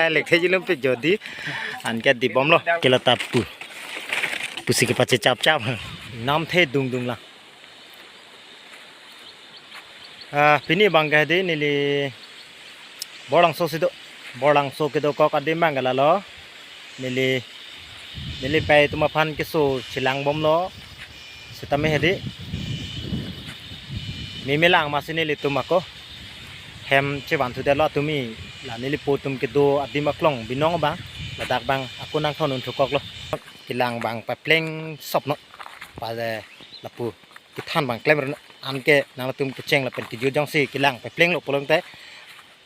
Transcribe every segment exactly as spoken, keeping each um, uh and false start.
Lekthe jilum pe jodi. Anke dibomlo. Kela tapu. Pusi kepache chap chap. Namthe dungdung lang. Ah, pini abang ke hedi neli Borlangso si do. Borlangso kedokok adim abang ke lalo. Neli, neli pai atum aphan keso chelangbomlo. Sitame hedi. Meme lang masi nelitum ako hem chevanthu detlo tumi, la neli po atum kedo adim aklong binong abang, ladak abang ako nangthon un thukoklo. Kelang abang papleng sopnon. Pa, eh, lapu kethan abang klemron, anke nangtum kecheng lapen kejut jongsi kelang paplenglo pulote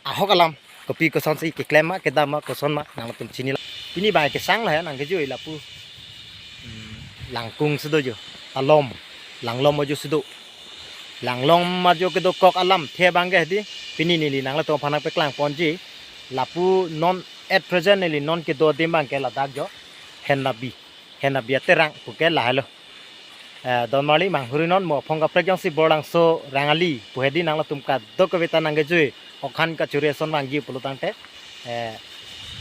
ahok alam kopi kosonsi keklem ma kedam ma koson ma nangtum chinilo. Pini abang kesang la nangkejui lapu. Hmm, langkung si do jo. Talom. Langlom ajo si do. Langlom ajo kedokok alamthe abang ke hedi. Pini neli nangtum aphan nangpeklang ponji. Lapu non at present neli non kedo adim abang ke ladak jo. Hennabi. Hennabi aterang puke lahelo. Eh, donmarli manghurinon mo aphong kaprek jongsi Borlangso Rangali pu hedi nangtum kadokave ta nangkejui. Okhan kachuri ason vangji pulotangte. Eh,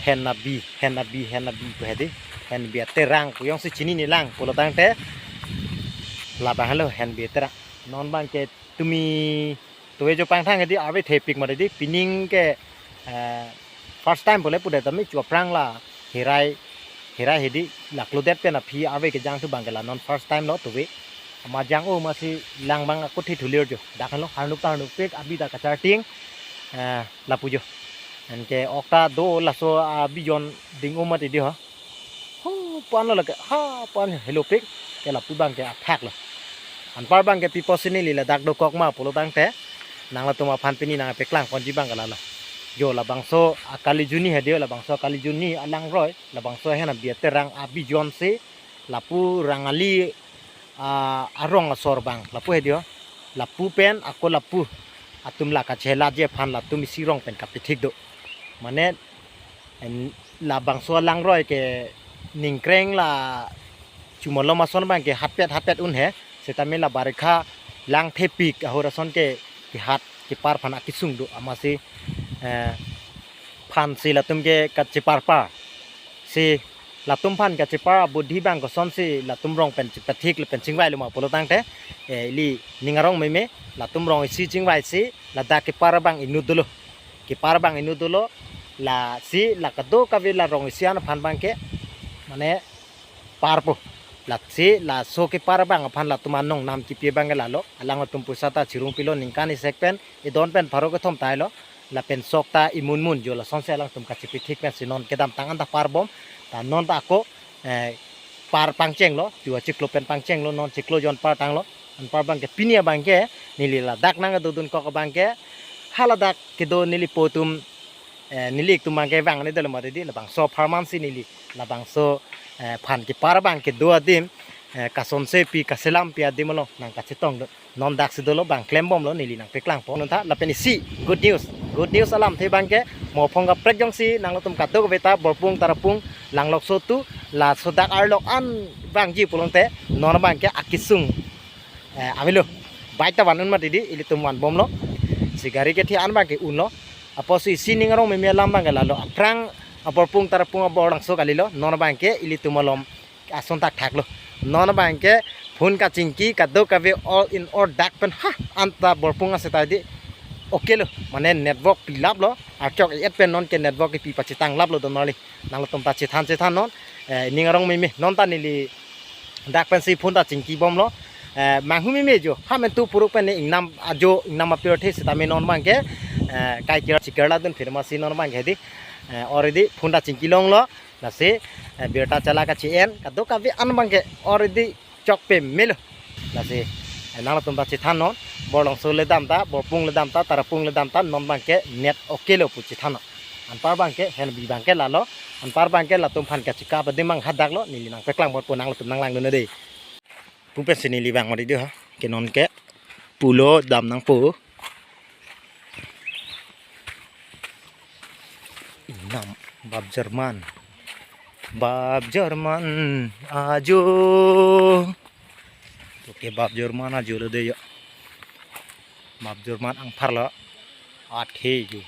Hennabi, Hennabi, Hennabi pu hedi. Hennabi aterang pu jongsi chinine lang pulotangte. Labang helo Hennabi aterang. Non abang ke tumi tuve jo pangthang hedi ave thepik mari di pining ke, eh, first time pule pudet tame chu aphrang la herai, herai hedi la klodet pen aphi ave kejangthu abang ke la non first time lo tuve. Ama jang-o masi lang abang ako thi thulir jo. Dak helo harnuk ta harnukpik abi ta kacharting, eh, lapu jo. Anke okta do laso abi jon ding-o mati di ho. Ho, pan lo lake, ha, pan helopik, ke lapu abang ke athak lo. Anpar abang ke pi apotsi neli ladak dokok ma pulotangte, nangtum aphan pini nangpeklang ponji abang ke lalo. Jo labangso akali juni hedi, labangso akali juni alangroi, labangso Hennabi aterang abi jonsi, lapu Rangali, ah, arong asor abang, lapu hedi, lapu pen, ako lapu, atum la kachela ji aphan latum isi rong pen kapithik do. Mane, en, labangso alangroi ke ningkreng la chumalom ason abang ke hatpet hatpet un he. Sitame la barikha lang thepik ahut ason ke kehat kepar aphan akesung do amatsi, eh, aphansi latum ke kacheparpar. Si latum aphan kachepar abudhi abang kosonsi latum rong pen chepethik lapen chingvailo ma pulotangte, eh, ili ning arong meme latum rong isi chingvaisi ladak kepar abang inut dolo. Kepar abang inut dolo, lasi la kadokave la rong isi an aphan abang ke, mane, parpo. Lasi laso kepar abang aphan latum anong nam kipi abang ke lalo, alangtum poisa ta chirung pilo ningkan isek pen, idon pen pharo kethom tailo, lapen sok ta imun mun jo lasonsi alangtum kachepithik pensi non kedamtang anta parbom, ta non ta ako, eh, par pangchenglo, ju achiklo pen pangchenglo, non chiklo jon par tanglo, anpar abang ke pini abang ke, neli ladak nangkedodunkok abang ke, ha ladak kedo neli po atum, eh, neli ik atum abang ke vang ne dolo mati di, labangso apharman si neli, labangso, eh, aphan kepar abang kedo adim, eh, kasonsepi kaselampi adim along nangkachetong do. Non daksi dolo abang klembomlo neli nangpeklang pon tha lapen isi good news. Good news alamthe abang ke mo aphong kaprek jongsi nangtum kadokave ta Borpung Tarapung Langlokso tu laso dak arlok an vangji pulote non abang ke akesung, eh, avelo. Bike ta van un mati di ilitum vanbomlo. Si gari kethe an abang ke unlo. Apotsi isi ning arong meme alam abang ke lalo aphrang a Borpung Tarapung a Borlangso kalilo non abang ke ilitum alom ason thakthak lo. Non abang ke phone kachingki kadokave all in all dak pen ha anta Borpung aseta di. Okay lo, mane network pilap lo, archok et pen non ke network ipi pachetanglap lo donmarli. Nangtum ta chethan chethan non, eh, ning arong meme non ta neli dak pensi phone ta chingkibomlo. Eh, manghu meme jo, ha mentu puruk pen ne ingnam ajo, ingnam apirthe sitame non abang ke, eh, kai kira chikir la dun phir masi non abang ke di. Eh, already phone ta chingkilonglo. Lasi, eh, birta chala kachi-en, kadokave an abang ke already chokpe melo. Lasi, eh, nangtum ta chethan non, Borlangso le dam ta, Borpung le dam ta, Tarapung le dam ta, non abang ke net okay lo pu chethan non. Anpar abang ke, Hennabi abang ke lalo, anpar abang ke latum aphan kachikap adim abang hadak lo, neli nangpeklang bor pu nangtum nanglangdun dei. Pu pensi neli vang mari di ha, ke non ke, pulo dam nangpo. Ingnam, bap German. Bap German ajo. Okay, bap German ajo lo dei ya. Bap German angpharlo. Athe jo.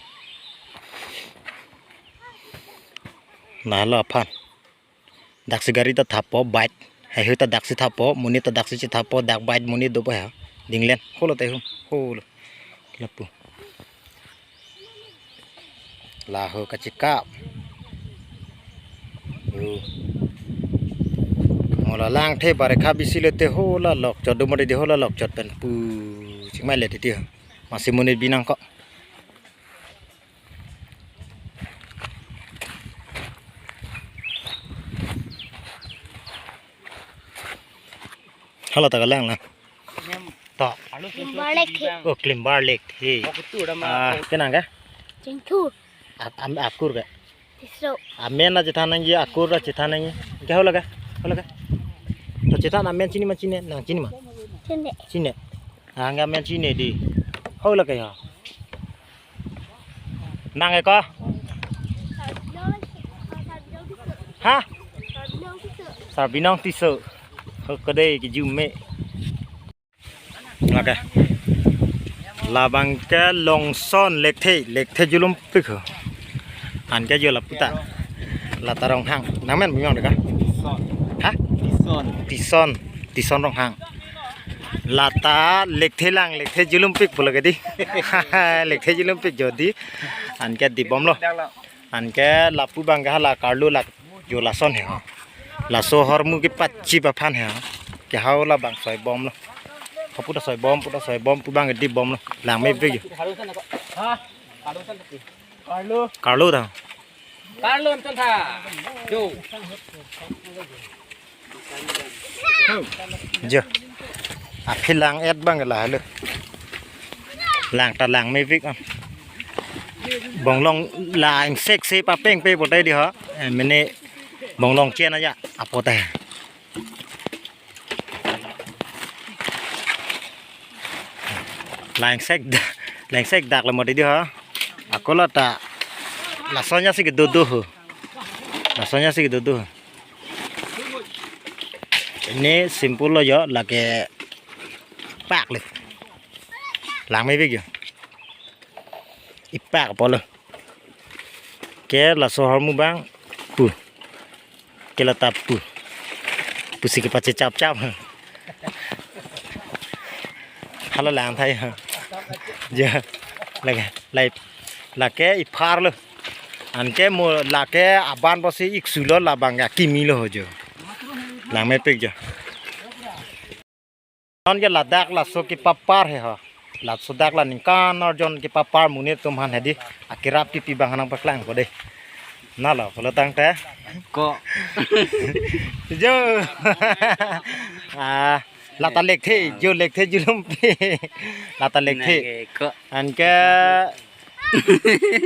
Nahalo aphan. Daksi gari ta thapo, bike. Haihui ta daksi thapo, monit ta daksi chithapo, dak bike monit dopo ha. Dinglen, holo ta hum, holo. Lapu. Laho kachikap. Yo. Mola langthe barekha bisi lote hola lokchot do mori di hola lokchot pen pu. Chingmai le titi ho. Masi monit binong ko. Hala ta kalang lang. To. Klimbar Lake the. Oh, Klimbar Lake the. Ah, kenang ke? Chengthu. Ap-, am-, akur ke? Tisso. Amen na chethan nangji, akur na chethan nangji. Ke hola ke? Hola ke? To chethan amen chini ma chini, nang chini ma? Chini. Chini. Ang amen chini di. Hola ke ya? Nang eko? Ha? Sarbinong Tisso. Ho kode ke jume. Lake. Labang ke Longson Lekthe, Lekthe Julumpik ho. Anke jo lapu ta. Lata Ronghang. Nangmen bimang deka? Tison. Ha? Tison. Tison. Tison Ronghang. Lata Lekthe lang, Lekthe Julumpik pulo ke di. Lekthe Julumpik jo di. Anke dibomlo. Anke lapu bang ke hala karlu lak jo lason he ho. Laso ahormu kepachip aphan he ho. Ke hau labang soibomlo. Hapu ta soibom, pu ta soibom, pu bang ke dibomlo. Langme bek jo. Karlu. Karlu ta. Karlu anton tha. Jo. Jo. Aphi lang et bang la halo. Lang ta langme bek am. Bonglong la ingsek se papeng pe potai di ho. Eh, mene bonglong chen aja apotai. La ingsek da-, la ingsek dak le modi di ho. Ako la ta lason nya si kedo do ho. Lason nya si kedo do ho. Ini simple lo jo, lake pak le. Langme bek jo. Ipak apotlo. Ke laso ahormu bang pu. Ke lata pu. Pusi kepachechapchap. Hala lang thai ha. Ja. Lake, lai. Lake ipharlo. Anke mo lake aban bosi iksulo labang akimi lo ho jo. Langme pik jo. Non ke ladak laso kepapar he ho. Laso dak la ningkan arjon kepapar monit atum aphan hedi. Akerap kepi bang nangpaklang ko de. Nalo, pulo tangte. Ko. Jo. Ah, lata Lekthe, jo Lekthe Julumpi. Lata Lekthe. Nang ke ko. Anke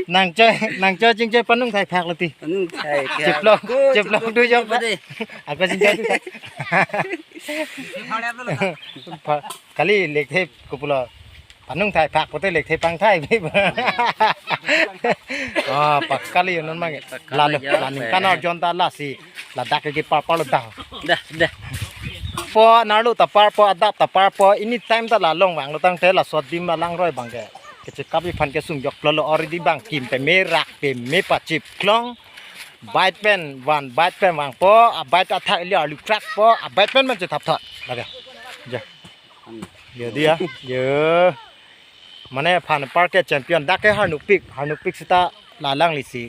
nangchoi, nangchoi chingchoi panung thai phak lo ti. Panung thai phak. Chiplok, ko, chiplok chiplok du jong pade. Ako chingchoi du. Pa-, kali Lekthe kopulo. Panung thai phak pote Lekthe pangthai. Ah, pakali non mang. Pakali lalu, jo, la ningkan arjon ta lasi. Ladak ke parpar lo dah. Dah, dah. Po narlu ta parpo, adap ta parpo, ini time ta la long vanglo tangte laso adim alangroi bang ke. Kechekap iphan ke sung jok plolo already bang kim peme rak peme pachip klong. Bike pen van, bike pen vangpo, a bike athak ili arlu truck po, a bike pen man chethap thap. Lake. Ja. Yo dia, yo. Mane aphan park ke champion dak ke Harnukpik, Harnukpik sita la langlisi.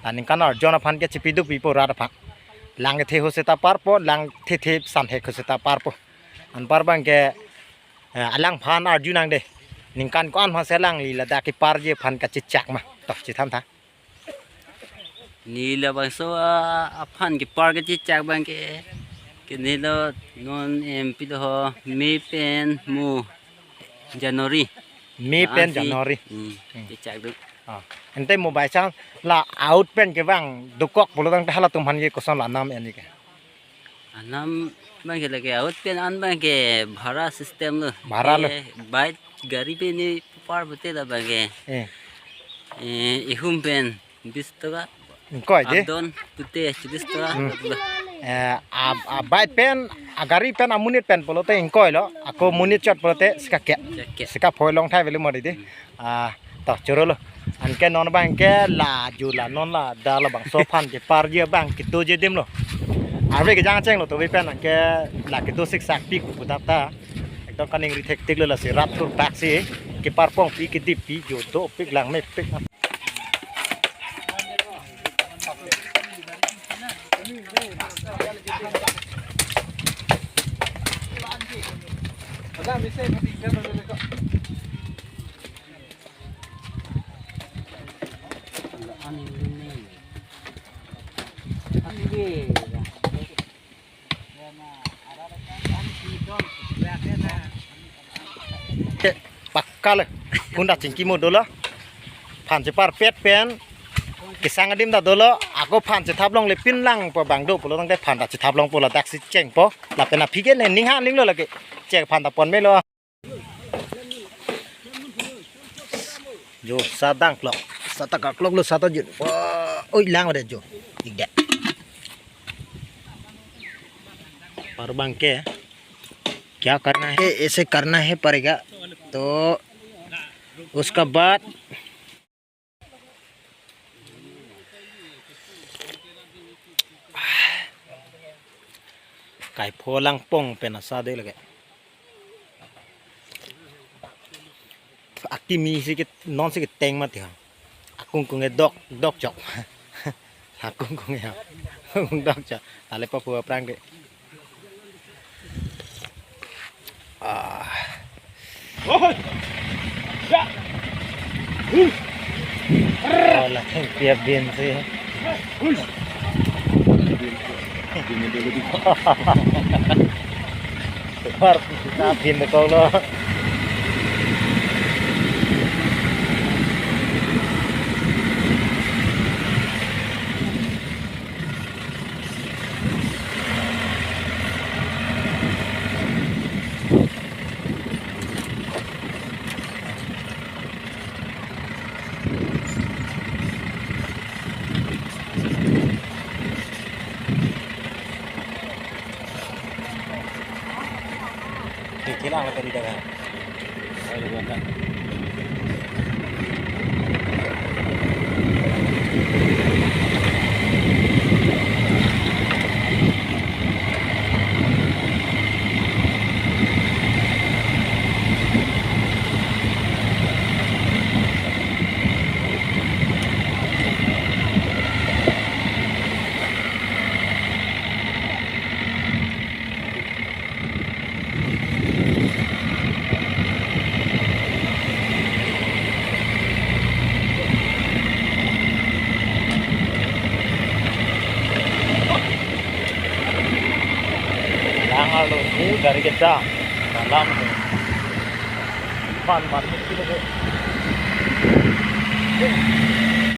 La ningkan arjon aphan ke chipi duk pipo rat aphan. Lang kethe ho seta parpo, lang thethe san hek ho seta parpo. Anpar bang ke, eh, alangphan arju nang de. Ningkan ko-an aphan si alangli ladak keparji aphan kachechak ma. To, chethan tha. Ne labangso a, aphan kepar kachechak bang ke, ke ne lo non M P do ho, May pen mo January. May pen Ansi. January. Hmm, Hmm. Chechak do. Ah. Ante mo by chance la out pen kevang dokok pulo tangte halatum aphan ke koson la nam en ke. Anam bang ke lake out pen an bang ke bhara system lo. Bhara lo. Eh, bike gari pen ne par pote labang ke. Eh. Eh, ihum pen bis toka. Ingkoi je? Adon pote tris toka. Hmm. Eh, a, a bike pen, a gari pen, a monit pen pulote ingkoi lo. Ako monit chot pulote sika ke. Sika ke. Sika phoi long thai velu mari de. Ah, to choro lo. Anke non abang ke la ju la non la da labangso aphan keparji abang kedoji adim lo. Arve kejang chenglo to pen anke la kedo siksak pik pu tap ta. Ekdom kaningri thektik lo, lasi rat tur bak si kepar pongpi kedippi ju dopik langmepik. Pakka le, phone ta chingki mo dolo. Phan cheparpet pen kesang adim ta dolo, ako phan chethap longle pin lang po bang do pulo tangte phan ta chethap longpo, ladak si chengpo. Lapen aphi ke ne ning ha ning lo lake. Chek phan ta pon melo. Jo, sa dang klok. Sa ta kaklok lo, sa ta jun. Wah, oi lang re jo. Ikdet. Par abang ke, क्या करना है? ऐसे करना है पड़ेगा। तो उसका बाद kaipho langpong pen asa de lake. Akimi si ke non si keteng mati ha. Akung kung e dok dok chok. Akung kung e ha. Kung dok chok. Tale pa pu aphrang ke. Ah. Oh, la thengpi abin si. Tupar kita abin ko lo. Oke, kilang lah tadi dah. Lang arlo ni gari kita dalam. Pan mati kita tu.